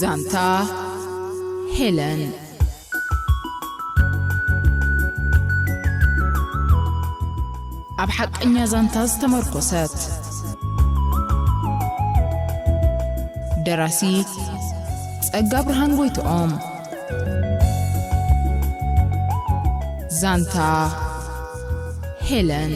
ዛንታ ሄለን። ኣብ ሓቀኛ ዛንታ ዝተመርኮሰት። ደራሲ ጸጋ ብርሃን ጎይትኦም። ዛንታ ሄለን።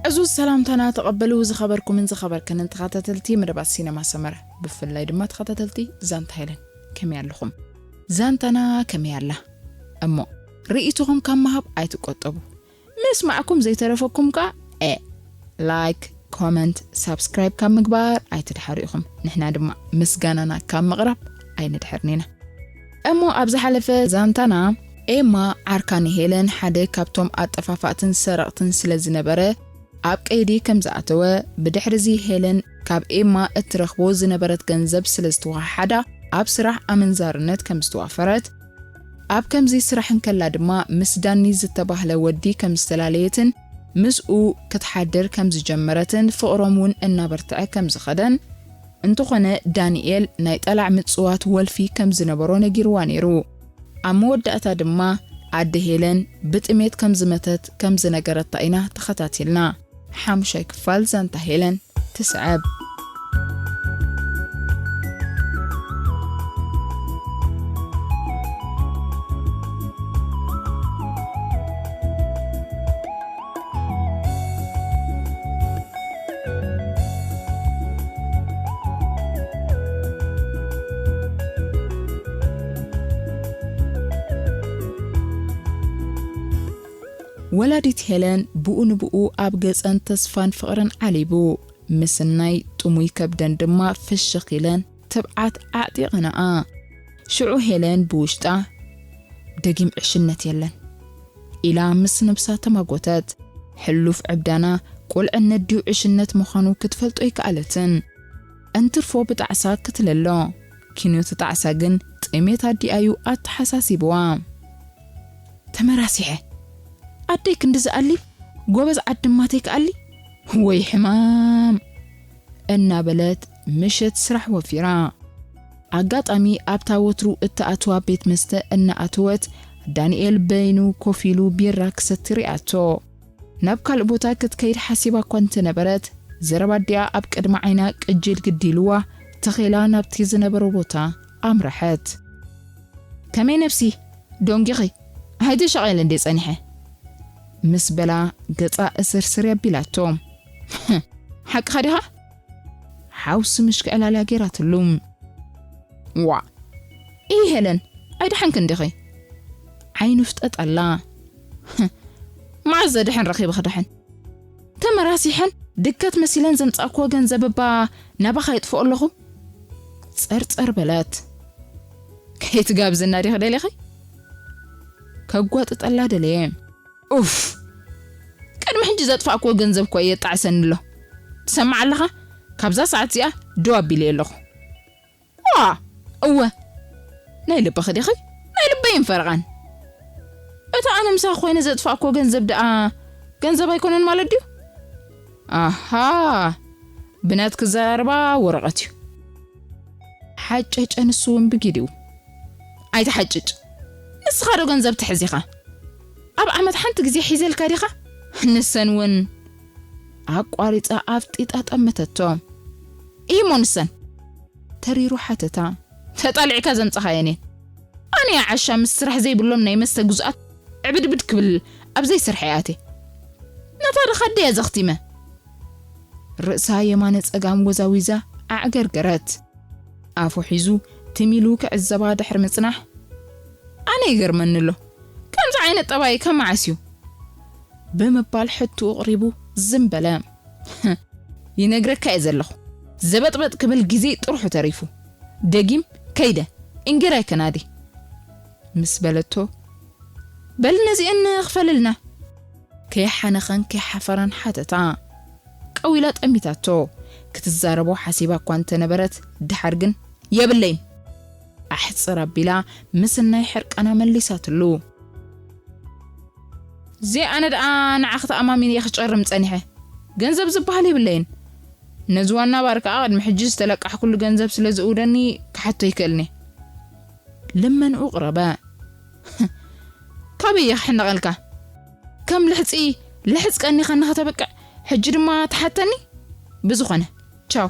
ዕዙዝ ሰላምታና ተቐበሉ። ዝኸበርኩምን ዝኸበርክንን ተኸታተልቲ መደባት ሲነማ ሰመረ፣ ብፍላይ ድማ ተኸታተልቲ ዛንታ ሄለን፣ ከመይ ኣለኹም? ዛንታና ከመይ ኣላ? እሞ ርእይቶኹም ካብ ምሃብ ኣይትቆጠቡ። ምስማዕኩም ዘይተረፈኩም ከኣ፣ እ፣ ላይክ፣ ኮመንት፣ ሳብስክራይብ ካብ ምግባር ኣይትድሓሩ ኢኹም። ንሕና ድማ ምስጋናና ካብ ምቕራብ ኣይንድሕርን ኢና። እሞ ኣብ ዝሓለፈ ዛንታና፣ ኤማ ዓርካ ንሄለን ሓደ ካብቶም ኣጠፋፋእትን ሰረቕትን ስለ ዝነበረ፣ ኣብ ቀይዲ ከም ዝኣተወ፣ ብድሕርዚ ሄለን ካብ ኤማ እትረኽቦ ዝነበረት ገንዘብ ስለ ዝተወሃሓዳ፣ ኣብ ስራሕ ኣመንዛርነት ከም ዝተዋፈረት፣ ኣብ ከምዚ ስራሕ እንከላ ድማ ምስ ዳኒ ዝተባህለ ወዲ ከም ዝተላለየትን ምስኡ ክትሓድር ከም ዝጀመረትን ፍቕሮም እውን እናበርትዐ ከም ዝኸደን፣ እንተኾነ ዳንኤል ናይ ጠላዕ ምጽዋት ወልፊ ከም ዝነበሮ ነጊርዋ ነይሩ። ኣብ መወዳእታ ድማ ኣደ ሄለን ብጥሜት ከም ዝመተት ከም ዝነገረታ ኢና ተኸታቲልና። ሓሙሻይ ክፋል ዛንታ ሄለን ትስዕብ። ወላዲት ሄለን ብኡ ንብኡ ኣብ ገጸን ተስፋን ፍቕርን ዓሊቡ፣ ምስናይ ጥሙይ ከብደን ድማ ፍሽኽ ኢለን ትብዓት ኣዕጢቕንኣ። ሽዑ ሄለን ብውሽጣ፣ "ደጊም ዕሽነት የለን" ኢላ ምስ ነብሳ ተማጎተት። ሕሉፍ ዕብዳና ቁልዕነት ድዩ ዕሽነት ምዃኑ ክትፈልጦ ኣይከኣለትን። እንትርፎ ብጣዕሳ ክትለሎ፣ ኪኖ እቲ ጣዕሳ ግን ጥሜት ኣዲኣዩ ኣተሓሳሲብዋ። "ተመራሲሐ፣ ኣደይ ክንዲ ዝኣሊ፣ ጎበዝ ዓዲ ማተይ ክኣሊ፣ ወይ ሕማም!" እናበለት ምሸት ስራሕ ወፊራ። ኣጋጣሚ ኣብታ ወትሩ እትኣትዋ ቤት መስተ እናኣተወት፣ ዳንኤል በይኑ ኮፍ ኢሉ ቢራ ክሰቲ ሪኣቶ። ናብ ካልእ ቦታ ክትከይድ ሓሲባ እኳ እንተነበረት፣ ዘረባ ኣዲኣ ኣብ ቅድሚ ዓይና ቅጅል ግዲ ኢልዋ፣ ተኺላ ናብቲ ዝነበሮ ቦታ ኣምረሐት። "ከመይ ነብሲ? ደንጊኺ? ኣይተሻቒለ እንዴ ጸኒሐ?" ምስ በላ ገጻ እስርስር ኣቢላቶ። "ሓቅኻ ዲኻ?" ሓውሲ ምሽክዕላልያ ገይራትሉ። "ዋእ! ኢሂ ሄለን፣ ኣይደሓንክን ዲኺ?" ዓይኑ ፍጠጠላ። "መዓስ ዘድሕን ረኺበ ክድሕን? ተመራሲሐን ድከት መሲለን ዘምጻእክዎ ገንዘብ እባ ናባኻ የጥፍኦ ኣለኹ?" ጸርጸር በለት። "ከይትጋብዝና ዲኺ ደሊኺ?" ከጓጥጠላ ደለየ። "ኡፍ! ቅድሚ ሕጂ ዘጥፋእክዎ ገንዘብ እኮ የጣዕሰኒ ኣሎ። ትሰምዕ ኣለኻ? ካብዛ ሰዓት እዚኣ ደው ኣቢለ ኣለኹ። ዋ! እወ! ናይ ልብኺ ዲኺ? ናይ ልበይ እምፈረቓን። እታ ኣነ ምሳኺ ኮይነ ዘጥፋእክዎ ገንዘብ ደኣ ገንዘብ ኣይኮነን ማለት ድዩ? ኣሃ! ብናትኪ ዘራርባ ወረቐት እዩ።" ሓጨጨ ንሱ እውን ብጊዲኡ። "ኣይትሓጭጭ። ንስኻ ዶ ገንዘብ ትሕዝ ኢኻ? ኣብ ዓመት ሓንቲ ግዜ ሒዘልካ ዲኻ?" ንሰን እውን ኣቋሪጻ ኣፍጢጣ ጠመተቶ። "ኢሞ ንሰን?" ተሪሩ ሓተታ። "ተጣሊዕካ ዘምጻኻየን እየን። ኣነ እየ ዓሻ ምስ ስራሕ ዘይብሎም ናይ መስተ ግዙኣት ዕብድብድ ክብል ኣብ ዘይስርሐ እየ ኣትየ። ነታ ድኻ ኣደይ እየ ዘኽቲመ?" ርእሳ የማነ ጸጋም ወዛዊዛ ኣዕገርገረት። ኣፉ ሒዙ ትም ኢሉ ክዕዘባ ድሕሪ ምጽናሕ፣ "ኣነ ይገርመኒ ኣሎ፣ ከምዚ ዓይነት ጠባይ ካብ መዓስ እዩ?" ብምባል ሕቶኡ ኣቕሪቡ ዝም በለ። "ይነግረካ እየ ዘለኹ፣ ዘበጥበጥ ክብል ግዜ ጥርሑ ተሪፉ። ደጊም ከይደ እንጌራይ ከናዲ" ምስ በለቶ፣ "በል ነዚአን ክፈልልና?" ከይሓነኸን ከይሓፈረን ሓተታ። ቀዊላ ጠሚታቶ። ክትዛረቦ ሓሲባ እኳ እንተነበረት፣ ድሓር ግን፣ "የብለይን!" ኣሕጽር ኣቢላ ምስናይ ሕርቃና መሊሳትሉ። "ዘይ ኣነ ደኣ ንዓኺ ተኣማሚነ እየ ክጨርም ጸኒሐ። ገንዘብ ዝበሃል የብለይን። ነዚ ዋና ባር ከኣ ቅድሚ ሕጂ ዝተለቃሕኩሉ ገንዘብ ስለ ዝእውደኒ ክሓቶ ይክእልኒ። ልመንኡ ቅረበ። ካበይ እየ ክሕነቐልካ? ከም ልሕጺ ልሕጽ ቀኒኻኒ ከተብቅዕ፣ ሕጂ ድማ ትሓተኒ? ብዝኾነ፣ ቻው።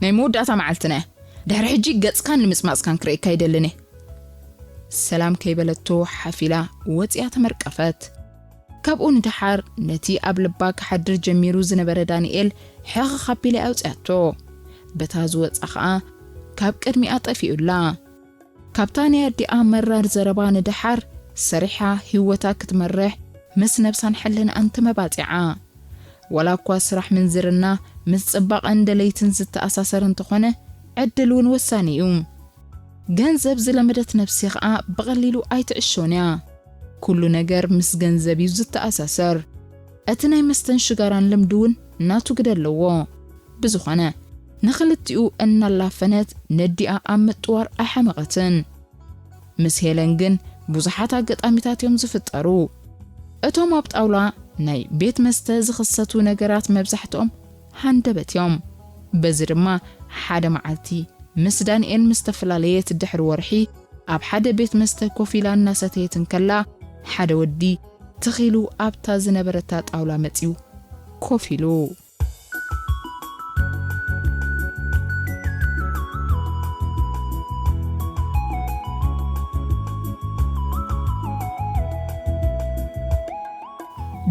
ናይ መወዳእታ መዓልትና እያ። ድሕሪ ሕጂ ገጽካን ንምጽማጽካን ክርእየካ ኣይደልን እየ." ሰላም ከይበለቶ ሓፊላ ወጺኣ ተመርቀፈት። ካብኡ ንደሓር ነቲ ኣብ ልባ ክሓድር ጀሚሩ ዝነበረ ዳንኤል ሕኽኽ ኣቢላ ኣውጽኣቶ። በታ ዝወጻ ኸኣ ካብ ቅድሚኣ ጠፊኡላ። ካብታ ናይ ኣዲኣ መራር ዘረባ ንደሓር ሰሪሓ ህይወታ ክትመርሕ ምስ ነብሳን ሕልናኣን ተመባጺዓ። ዋላ እኳ ስራሕ ምንዝርና ምስ ጽባቐን ደለይትን ዝተኣሳሰር እንተኾነ፣ ዕድል እውን ወሳኒ እዩ። ገንዘብ ዝለመደት ነብሲ ኸኣ ብቐሊሉ ኣይትዕሾን እያ። ኩሉ ነገር ምስ ገንዘብ እዩ ዝተኣሳሰር። እቲ ናይ መስተን ሽጋራን ልምዲ እውን ናቱ ግደ ኣለዎ። ብዝኾነ፣ ንኽልቲኡ እናላፈነት ነዲኣ ኣብ ምጥዋር ኣይሓመቐትን። ምስ ሄለን ግን ብዙሓት ኣጋጣሚታት እዮም ዝፍጠሩ። እቶም ኣብ ጣውላ ናይ ቤት መስተ ዝኽሰቱ ነገራት መብዛሕትኦም ሃንደበት እዮም። በዚ ድማ ሓደ መዓልቲ ምስ ዳንኤል ምስ ተፈላለየት ድሕሪ ወርሒ ኣብ ሓደ ቤት መስተ ኮፍ ኢላ እናሰተየት እንከላ ሓደ ወዲ ትኽ ኢሉ ኣብታ ዝነበረታ ጣውላ መጺኡ ኮፍ ኢሉ።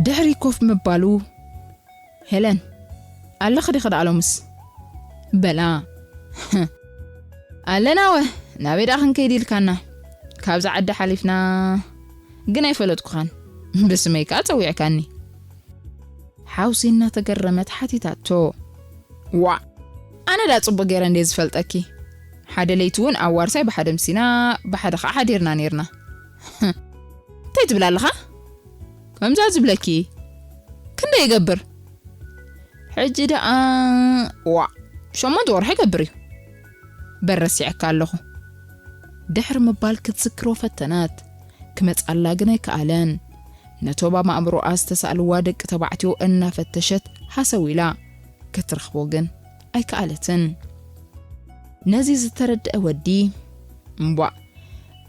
ድሕሪ ኮፍ ምባሉ፣ "ሄለን፣ ኣለኺ ዲኺ ደኣ ሎምስ?" በላ። "ኣለና ወ፣ ናበይ ደኣ ክንከይድ ኢልካና? ካብዛ ዓዲ ሓሊፍና ግን ኣይፈለጥኩኻን። ብስመይ ከኣ ጸዊዕካኒ?" ሓውሲ እናተገረመት ሓቲታቶ። "ዋእ፣ ኣነ ደኣ ጽቡቕ ገይረ እንድየ ዝፈልጠኪ። ሓደ ለይቲ እውን ኣብ ዋርሳይ ብሓደ ምሲና፣ ብሓደ ኸዓ ሓዲርና ኔርና። እንታይ ትብል ኣለኻ? ከምዛ ዝብለኪ ክንደይ ይገብር? ሕጂ ደኣ፣ ዋእ፣ ሸሞንተ ወርሒ ይገብር እዩ። በል ረሲዐካ ኣለኹ" ድሕሪ ምባል ክትዝክሮ ፈተነት። ክመጻላ ግን ኣይከኣለን። ነቶም ኣብ ኣእምሮኣ ዝተሳእልዋ ደቂ ተባዕትዮ እናፈተሸት ሃሰው ኢላ ክትረኽቦ ግን ኣይከኣለትን። ነዚ ዝተረድአ ወዲ፣ "እምቧእ፣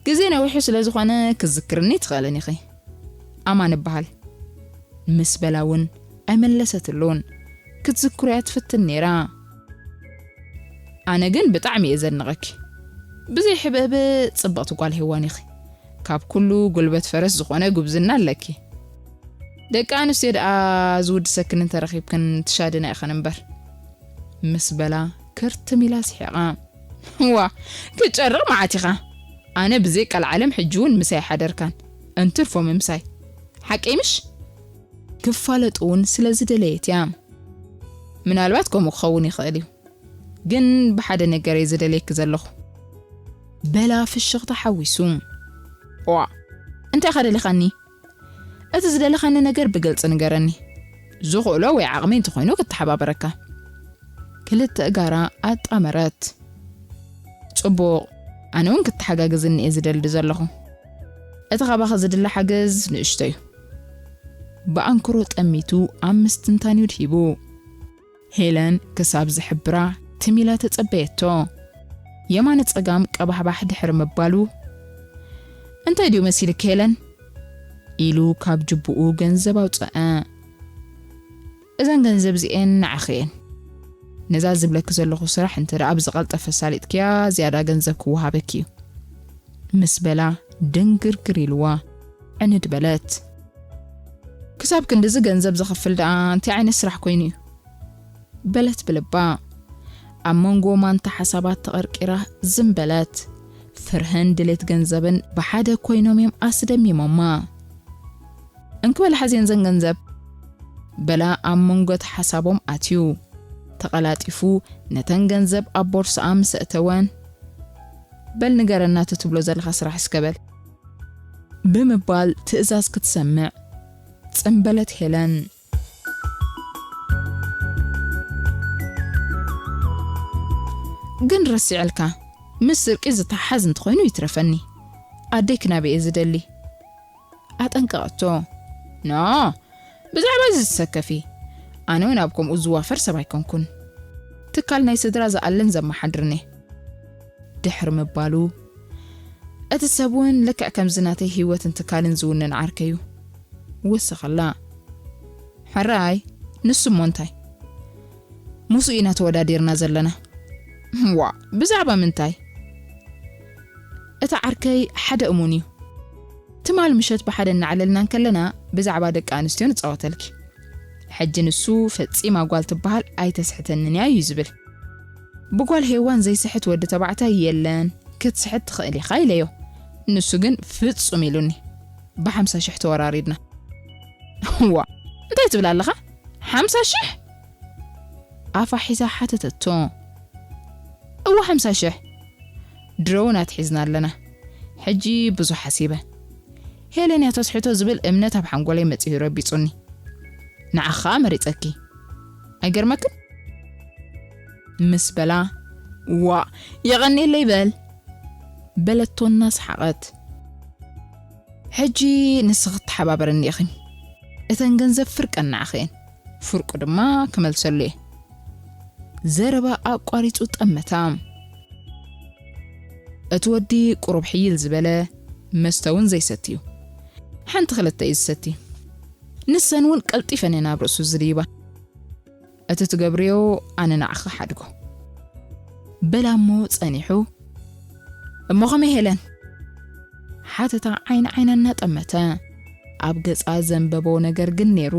ግዜ ነዊሑ ስለ ዝኾነ ክትዝክርኒ ትኽእልን ኢኺ። ኣማን እበሃል" ምስ በላ እውን ኣይመለሰትሉን። ክትዝክሮ እያ ትፍትን ነይራ። "ኣነ ግን ብጣዕሚ እየ ዘድንቐኪ። ብዘይ ሕብእብእ ጽብቕቲ ጓል ሄዋን ኢኺ። ካብ ኩሉ ጉልበት ፈረስ ዝኾነ ጉብዝና ኣለኪ። ደቂ ኣንስትዮ ደኣ ዝውድሰክን እንተረኺብክን ትሻድና ኢኽን እምበር" ምስ በላ ክርትም ኢላ ስሒቓ። "ዋ፣ ክትጨርቕ መዓት ኢኻ። ኣነ ብዘይ ቀልዓለም ሕጂ እውን ምሳይ ሓደርካን፣ እንትርፎ ምምሳይ። ሓቀይ ምሽ?" ክፋለጡ እውን ስለ ዝደለየት እያ። "ምናልባት ከምኡ ክኸውን ይኽእል እዩ። ግን ብሓደ ነገር እየ ዝደልየኪ ዘለኹ" በላ ፍሽኽታ ሓዊሱ። "ዋ፣ እንታይ ኢኻ ደሊኻኒ? እቲ ዝደለኻኒ ነገር ብግልጺ ንገረኒ። ዝኽእሎ ወይ ዓቕመይ እንተኾይኑ ክተሓባበረካ" ክልተ እጋራ ኣጣመረት። "ጽቡቕ፣ ኣነ እውን ክተሓጋግዝኒ እየ ዝደሊ ዘለኹ። እቲ ካባኺ ዝድለ ሓገዝ ንእሽቶ እዩ" ብኣንክሮ ጠሚቱ ኣብ ምስትንታን እዩ ድሂቡ። ሄለን ክሳብ ዝሕብራ ትም ኢላ ተጸበየቶ። የማነ ጸጋም ቀባሕባሕ ድሕሪ ምባሉ፣ "እንታይ ድዩ መሲልኪ ሄለን?" ኢሉ ካብ ጅቡኡ ገንዘብ ኣውጸአ። "እዘን ገንዘብ እዚኤን ንዓኺ እየን። ነዛ ዝብለኪ ዘለኹ ስራሕ እንተ ደኣ ብዝቐልጠፈ ኣሳሊጥክያ ዝያዳ ገንዘብ ክወሃበኪ እዩ" ምስ በላ ድንግርግር ኢልዋ ዕንድ በለት። "ክሳብ ክንድዚ ገንዘብ ዘኽፍል ደኣ እንታይ ዓይነት ስራሕ ኮይኑ እዩ?" በለት ብልባ። ኣብ መንጎ ማንታ ሓሳባት ተቐርቂራ ዝም በለት። ፍርህን ድሌት ገንዘብን ብሓደ ኮይኖም እዮም ኣስደሚሞማ። "እንክበል ሓዝየን ዘን ገንዘብ?" በላ ኣብ መንጎ እቲ ሓሳቦም ኣትዩ። ተቐላጢፉ ነተን ገንዘብ ኣብ ቦርሳኣ ምስ ኣእተወን፣ "በል ንገረና እቲ ትብሎ ዘለኻ ስራሕ እስከ በል" ብምባል ትእዛዝ ክትሰምዕ ጽምበለት ሄለን። ግን ረሲዐልካ፣ ምስ ስርቂ ዝተሓሓዝ እንተኾይኑ ይትረፈኒ። ኣደይ ክናበይ እየ ዝደሊ። ኣጠንቀቐቶ። ኖ፣ ብዛዕባ እዚ ዝሰከፊ። ኣነ እውን ኣብ ከምኡ ዝዋፈር ሰብ ኣይኮንኩን። ትካል ናይ ስድራ ዝኣልን ዘመሓድርን እየ። ድሕሪ ምባሉ፣ እቲ ሰብ እውን ልክዕ ከምዚ ናተይ ህይወትን ትካልን ዝውንን ዓርከይ እዩ። ወሰኸላ። ሕራይ፣ ንሱ እሞ እንታይ? ምስኡ ኢና ተወዳዲርና ዘለና። ዋ፣ ብዛዕባ ምንታይ? እቲ ዓርከይ ሓደ እሙን እዩ። ትማል ምሸት ብሓደ እናዕለልና እንከለና ብዛዕባ ደቂ ኣንስትዮ ንጻወተልኪ። ሕጂ ንሱ ፈጺማ ጓል ትበሃል ኣይተስሕተንን እያ እዩ ዝብል። ብጓል ሄዋን ዘይስሕት ወዲ ተባዕታይ የለን፣ ክትስሕት ትኽእል ኢኻ ኢለዮ። ንሱ ግን ፍጹም ኢሉኒ። ብሓምሳ ሽሕ ተወራሪድና። ዋ፣ እንታይ ትብል ኣለኻ? ሓምሳ ሽሕ? ኣፋ ሒዛ ሓተተቶ። እወ፣ ሓምሳ ሽሕ። ድሮ እውን ኣትሒዝና ኣለና። ሕጂ ብዙሕ ሓሲበ። ሄለን እያ ተስሕቶ ዝብል እምነት ኣብ ሓንጎለይ መጺኡ ረቢጹኒ። ንዓኻ መሪጸኪ። ኣይገርመክን? ምስ በላ፣ ዋ፣ የቐንየለይ በል፣ በለቶ እናሰሓቐት። ሕጂ ንስኺ ትተሓባበርኒ ኢኺ። እተን ገንዘብ ፍርቀን ንዓኺ እየን። ፍርቁ ድማ ክመልሰሉ እየ። ዘረባ ኣቋሪጹ ጠመታ። እቲ ወዲ ቁሩብ ሕይል ዝበለ፣ መስተ እውን ዘይሰቲ እዩ። ሓንቲ ክልተ እዩ ዝሰቲ። ንሰን እውን ቀልጢፈን እየን ኣብ ርእሱ ዝድይባ። እቲ ትገብርዮ ኣነ ንዓኺ ሓድጎ። በላ እሞ ጸኒሑ፣ እሞ ከመይ ሄለን? ሓተታ ዓይኒ ዓይና እናጠመተ። ኣብ ገጻ ዘንበቦ ነገር ግን ነይሩ።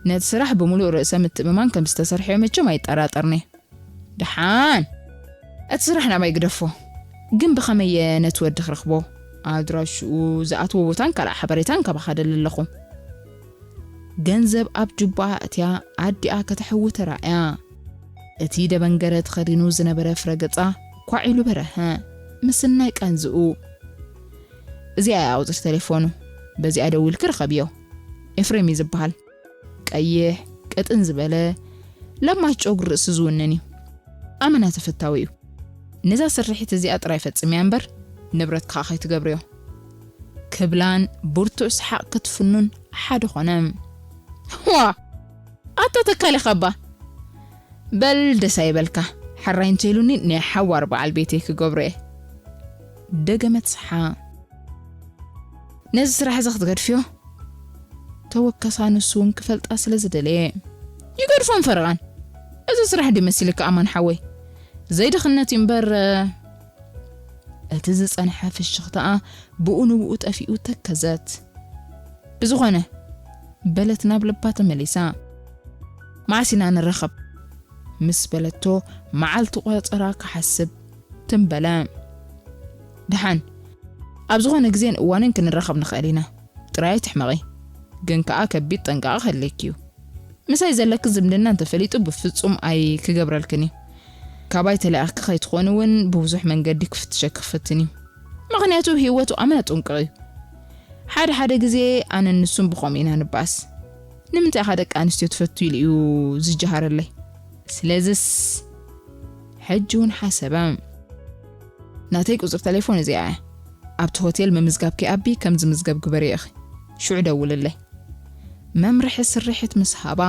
ነቲ ስራሕ ብምሉእ ርእሰ ምትእምማን ከም ዝተሰርሐዮ መቸም ኣይጠራጠርኒ። ደሓን፣ እቲ ስራሕ ናባይ ግደፎ። ግን ብኸመይ እየ ነቲ ወዲ ክረኽቦ? ኣድራሽኡ፣ ዝኣትዎ ቦታን ካልእ ሓበሬታን ካባኻ ደሊ ኣለኹ። ገንዘብ ኣብ ጁባኣ ኣእትያ ኣዲኣ ከተሕዊ ተራእያ። እቲ ደበንገረ ተኸዲኑ ዝነበረ ፍረ ገጻ ኳዕ ኢሉ በረሀ። ምስናይ ቃንዝኡ። እዚኣ እያ ቁጽሪ ተሌፎኑ። በዚኣ ደዊልኪ ርኸብዮ። ኤፍሬም እዩ ዝበሃል። ቀይሕ፣ ቅጥን ዝበለ፣ ለማች ጨጉሪ ርእሲ ዝውንን እዩ። ኣመና ተፈታዊ እዩ። ነዛ ስርሒት እዚኣ ጥራይ ፈጽምያ እምበር፣ ንብረትካ ከይትገብርዮ። ክብላን ብርቱዕ ሰሓቕ ክትፍኑን ሓደ ኾነ። ዋ! ኣታ ተካሊ ኻባ! በል ደስ ኣይበልካ። ሕራይ እንተኢሉኒ ናይ ሓዋር በዓል ቤተይ ክገብሮ እየ። ደገመት ሰሓ። ነዚ ስራሕ እዚ ክትገድፍዮ? ተወከሳ ንሱ እውን ክፈልጣ ስለ ዝደለየ። ይገድፎን ፈረቓን። እዚ ስራሕ ድዩ መሲልካ ኣማን ሓወይ? ዘይድኽነት እዩ እምበር፣ እቲ ዝጸንሐ ፍሽኽታኣ ብኡ ንብኡ ጠፊኡ ተከዘት። ብዝኾነ፣ በለት ናብ ልባ ተመሊሳ። መዓስ ኢና ንራኸብ? ምስ በለቶ መዓልቲ ቆጸራ ክሓስብ ትም በለ። ደሓን፣ ኣብ ዝኾነ ግዜን እዋንን ክንራኸብ ንኽእል ኢና። ጥራይ ኣይትሕመቒ። ግን ከኣ ከቢድ ጥንቃቐ ከድልየኪ እዩ። ምሳይ ዘለኪ ዝምድና እንተፈሊጡ ብፍጹም ኣይክገብረልክን እዩ። ካባይ ተለኣኺ ከይትኾኒ እውን ብብዙሕ መንገዲ ክፍትሸኪ ክፍትን እዩ። ምኽንያቱ ህይወቱ ኣመና ጥንቁቕ እዩ። ሓደ ሓደ ግዜ ኣነን ንሱን ብኸምኡ ኢና ንበኣስ። ንምንታይ ኢኻ ደቂ ኣንስትዮ ትፈቱ ኢሉ እዩ ዝጀሃረለይ። ስለዝስ ሕጂ እውን ሓሰበ። ናተይ ቁጽሪ ተሌፎን እዚኣ እያ። ኣብቲ ሆቴል ምምዝጋብ ከይኣቢ ከም ዝምዝገብ ግበርዮ ኢኺ። ሽዑ ደውልለይ። መምርሒ ስርሒት ምስ ሃባ፣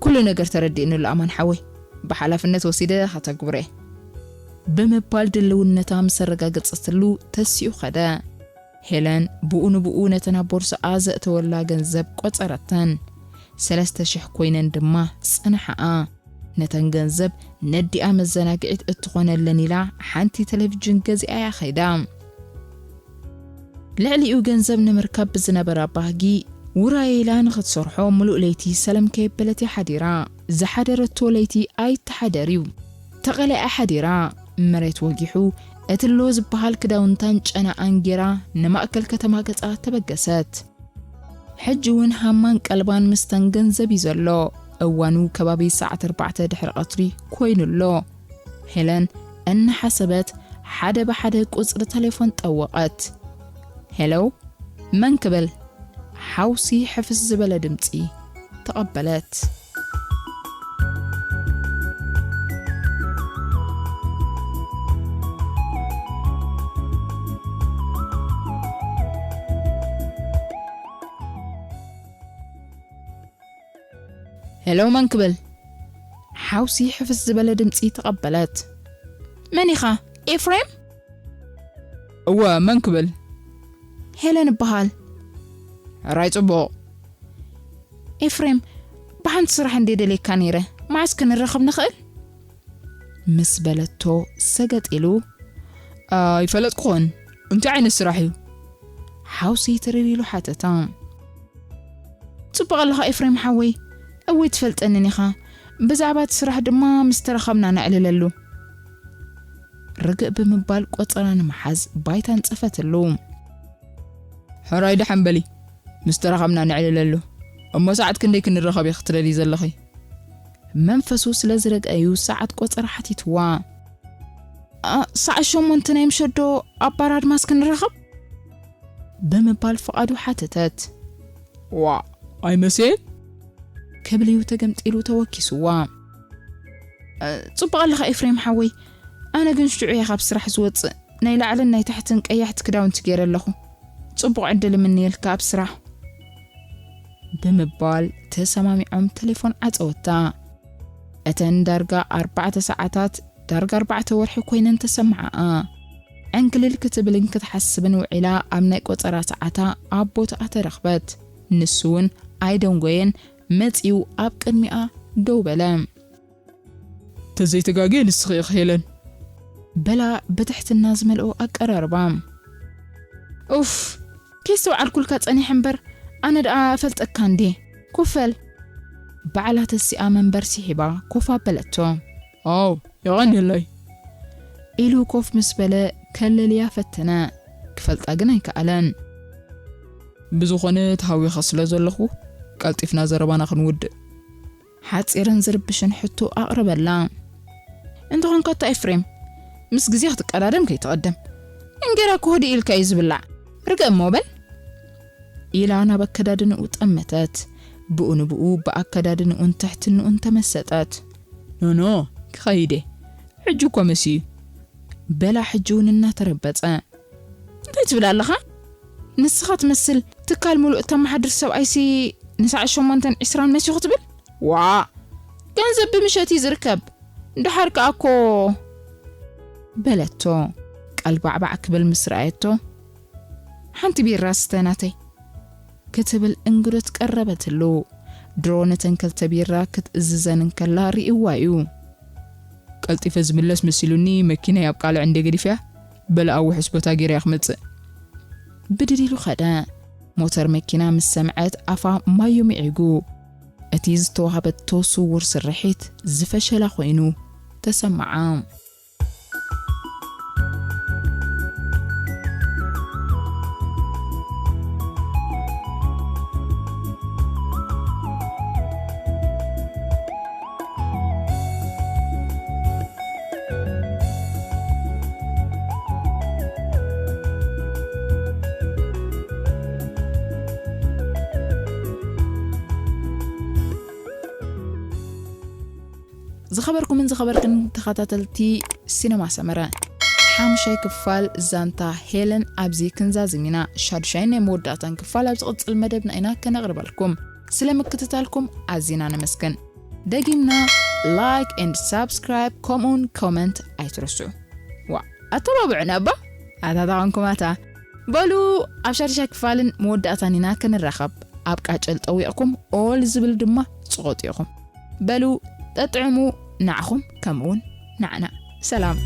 ኩሉ ነገር ተረዲእኒ ኣሎ ኣማን ሓወይ። ብሓላፍነት ወሲደ ከተግብሮ እየ። ብምባል ድልውነታ ምስ ኣረጋገጸትሉ ተሲኡ ኸደ። ሄለን ብኡ ንብኡ ነተን ኣብ ቦርስኣ ዘእተወላ ገንዘብ ቆጸረተን። ሰለስተ ሽሕ ኮይነን ድማ ጸንሓኣ። ነተን ገንዘብ ነዲኣ መዘናግዒት እትኾነለን ኢላ ሓንቲ ቴሌቪዥን ገዚኣ እያ ኸይዳ። ልዕሊኡ ገንዘብ ንምርካብ ብዝነበራ ባህጊ ውራይ ኢላ ንኽትሰርሖ ምሉእ ለይቲ ሰለም ከየበለት እያ ሓዲራ። ዝሓደረቶ ለይቲ ኣይተሓደር እዩ። ተቐሊዓ ሓዲራ፣ መሬት ወጊሑ፣ እቲ ኣሎ ዝበሃል ክዳውንታን ጨናኣን ጌራ ንማእከል ከተማ ገጻ ተበገሰት። ሕጂ እውን ሃማን ቀልባን ምስተን ገንዘብ እዩ ዘሎ። እዋኑ ከባቢ ሰዓት ኣርባዕተ ድሕሪ ቀትሪ ኮይኑ ኣሎ። ሄለን እናሓሰበት ሓደ ብሓደ ቁጽሪ ተሌፎን ጠወቐት። ሄሎ፣ መን ክብል? ሓውሲ ሕፍስ ዝበለ ድምጺ ተቐበለት። ሄሎ፣ መን ክብል? ሓውሲ ሕፍስ ዝበለ ድምጺ ተቐበለት። መን ኢኻ? ኤፍሬም? እወ፣ መን ክብል? ሄለን እበሃል። ሕራይ ጽቡቕ። ኤፍሬም፣ ብሓንቲ ስራሕ እንዴ ደልየካ ነይረ፣ መዓስ ክንራኸብ ንኽእል? ምስ በለቶ ሰገጥ ኢሉ። ኣይፈለጥኩኹን። እንታይ ዓይነት ስራሕ እዩ? ሓውሲ ትርር ኢሉ ሓተታ። ጽቡቕ ኣለኻ ኤፍሬም ሓወይ? እወ ትፈልጠንን ኢኻ። ብዛዕባ እቲ ስራሕ ድማ ምስ ተራኸብና ነዕልለሉ። ርግእ ብምባል ቆጸራ ንምሓዝ ባይታ ኣንጸፈትሉ። ሕራይ ደሓን በሊ፣ ምስ ተራኸብና ነዕልለሉ። እሞ ሰዓት ክንደይ ክንራኸብ ኢኺ ትደልዪ ዘለኺ? መንፈሱ ስለ ዝረግአዩ ሰዓት ቆጸራ ሓቲትዋ። ኣ፣ ሰዓት ሸሞንተ ናይ ምሸት ዶ ኣብ ባር ኣድማስ ክንራኸብ? ብምባል ፍቓዱ ሓተተት። ዋ፣ ኣይመስየን? ክብል እዩ ተገምጢሉ ተወኪስዋ። እ፣ ጽቡቕ ኣለኻ ኤፍሬም ሓወይ፣ ኣነ ግን ሽዑ እየ ካብ ስራሕ ዝወጽእ፣ ናይ ላዕልን ናይ ታሕትን ቀያሕቲ ክዳውንቲ ገይረ ኣለኹ። ጽቡቕ ዕድል እምነየልካ ኣብ ስራሕ። ብምባል ተሰማሚዖም ቴሌፎን ዓጸወታ። እተን ዳርጋ ኣርባዕተ ሰዓታት፣ ዳርጋ ኣርባዕተ ወርሒ ኮይነን ተሰምዓኣ። ዕንክሊል ክትብልን ክትሓስብን ውዒላ ኣብ ናይ ቆጸራ ሰዓታ ኣብ ቦታኣ ተረኽበት። ንሱ እውን ኣይደንጎየን፣ መጺኡ ኣብ ቅድሚኣ ደው በለ። ተዘይተጋግየ ንስኺ ኢኺ ሄለን። በላ ብትሕትና ዝመልኦ ኣቀራርባ። ኡፍ፣ ከይስተውዓልኩልካ ጸኒሐ እምበር፣ ኣነ ደኣ እፈልጠካ እንዴ። ኮፍ በል። ባዕላ ተሲኣ መንበር ስሒባ ኮፍ ኣበለቶ። ኣው፣ የቐንየለይ። ኢሉ ኮፍ ምስ በለ ከለልያ ፈተነ። ክፈልጣ ግን ኣይከኣለን። ብዝኾነ ተሃዊኸ ስለ ዘለኹ፣ ቀልጢፍና ዘረባና ክንውድእ። ሓጺርን ዝርብሽን ሕቶ ኣቕረበላ። እንተኾንካ እታ ኤፍሬም፣ ምስ ግዜ ክትቀዳደም ከይትቐደም። እንጌራ እኮ ህድእ ኢልካ እዩ ዝብላዕ። ርግእ እሞ በል። ኢላ ናብ ኣከዳድንኡ ጠመተት። ብኡ ንብኡ ብኣከዳድንኡን ትሕትንኡን ተመሰጠት። ኖኖ፣ ክኸይድ እየ። ሕጂ እኮ መሲዩ። በላ ሕጂ እውን እናተረበጸ። እንታይ ትብል ኣለኻ? ንስኻ ትመስል ትካል ምሉእ እተመሓድር ሰብኣይሲ ንሳዕ ሸሞንተን ዕስራን መሲኹ ትብል? ዋ! ገንዘብ ብምሸት እዩ ዝርከብ። ደሓር ከኣ እኮ በለቶ። ቀልባዕባዕ ክብል ምስ ረኣየቶ፣ ሓንቲ ቢራ ስተ ናተይ ክትብል እንግዶት ቀረበትሉ። ድሮ ነተን ክልተ ቢራ ክትእዝዘን እንከላ ርእይዋ እዩ። ቀልጢፈ ዝምለስ መሲሉኒ መኪናይ ኣብ ቃልዕ እንደ ገዲፈያ፣ በለ ኣብ ውሑስ ቦታ ገይረያ ክመጽእ። ብድድ ኢሉ ኸደ። ሞተር መኪና ምስ ሰምዐት ኣፋ ማዩ ምዒጉ። እቲ ዝተዋህበቶ ስውር ስርሒት ዝፈሸላ ኮይኑ ተሰምዓ። ዝኸበርኩምን ዝኸበርክን ተኸታተልቲ ሲነማ ሰመረ፣ ሓሙሻይ ክፋል ዛንታ ሄለን ኣብዚ ክንዛዝም ኢና። ሻዱሻይን ናይ መወዳእታን ክፋል ኣብ ዝቕጽል መደብና ኢና ከነቕርበልኩም። ስለ ምክትታልኩም ኣዚና ነመስግን። ደጊምና ላይክ ኤንድ ሳብስክራይብ ከምኡውን ኮመንት ኣይትረስዑ። ዋ፣ ኣተባብዑና እባ። ኣታ ተኾንኩም ኣታ። በሉ፣ ኣብ ሻዱሻይ ክፋልን መወዳእታን ኢና ክንራኸብ። ኣብ ቃጭል ጠዊቕኩም ኦል ዝብል ድማ ጽቐጡ ኢኹም። በሉ፣ ጠጥዕሙ፣ ንዓኹም ከምኡውን ንዓና። ሰላም።